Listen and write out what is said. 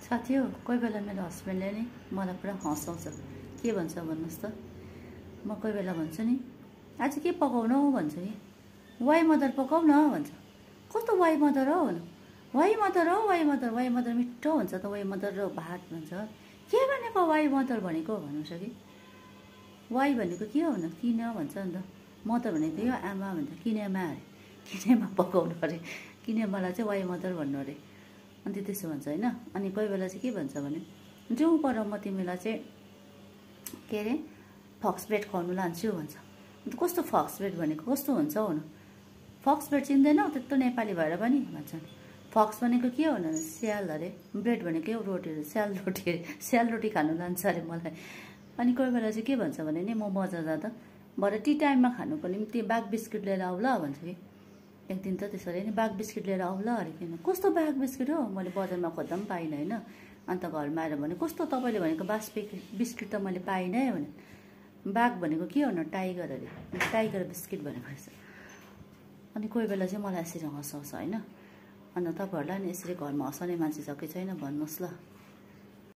साथी हो, कोही बेला मेरो हस्बेन्डले नि मलाई पुरा हँसाउँछ। के भन्छ भन्नुहोस् त? म कोही बेला भन्छु नि, आज के पकाउनु हौ भन्छु नि। वाइ मदर पकाउ न भन्छ। कस्तो वाइ मदर हो भन्नु। वाइ मदर हो, वाइ मदर, वाइ मदर मिठो हुन्छ त, वाइ मदर र भात भन्छ। के भनेको वाइ मदर भनेको भन्नुहुन्छ कि? वाइ भनेको के हो भन्नु? किन भन्छ नि त। मदर भनेको यो आमा भन्छ। किनेमा अरे, किनेमा पकाउनु अरे, किनेमालाई चाहिँ वाइ मदर भन्नु अरे। अन्त त्यसो भन्छ होइन। अनि कोही बेला चाहिँ के भन्छ भने, जाउँ पर म तिमीलाई चाहिँ के अरे फक्स ब्रेड खुवाउनु लान्छु भन्छ। अन्त कस्तो फक्स ब्रेड भनेको कस्तो हुन्छ हौ? फक्स ब्रेड चिन्दैनौ त्यत्रो नेपाली भएर पनि भन्छन्। फक्स भनेको के हो भने स्याल अरे, ब्रेड भनेको यो रोटी अरे, स्याल रोटी अरे, स्याल रोटी खानु लान्छ अरे मलाई। अनि कोही बेला चाहिँ के भन्छ भने नि, म बजार जाँदा भरे टी टाइममा खानुको निम्ति बाग बिस्कुट लिएर आऊ ल भन्छ कि। एक दिन त त्यसरी नै बाग बिस्कुट लिएर आऊ ल अरे। किन कस्तो बाग बिस्कुट हो? मैले बजारमा खोज्दा पनि पाइनँ होइन। अन्त घरमा आएर भने कस्तो तपाईँले भनेको बास बिस्कुट त मैले पाइनँ भने। बाघ भनेको के हो न? टाइगर अरे, टाइगर बिस्कुट भनेको रहेछ। अनि कोही बेला चाहिँ मलाई यसरी हँसाउँछ होइन। अन्त तपाईँहरूलाई नि यसरी घरमा हँसाउने मान्छे छ कि छैन भन्नुहोस् ल।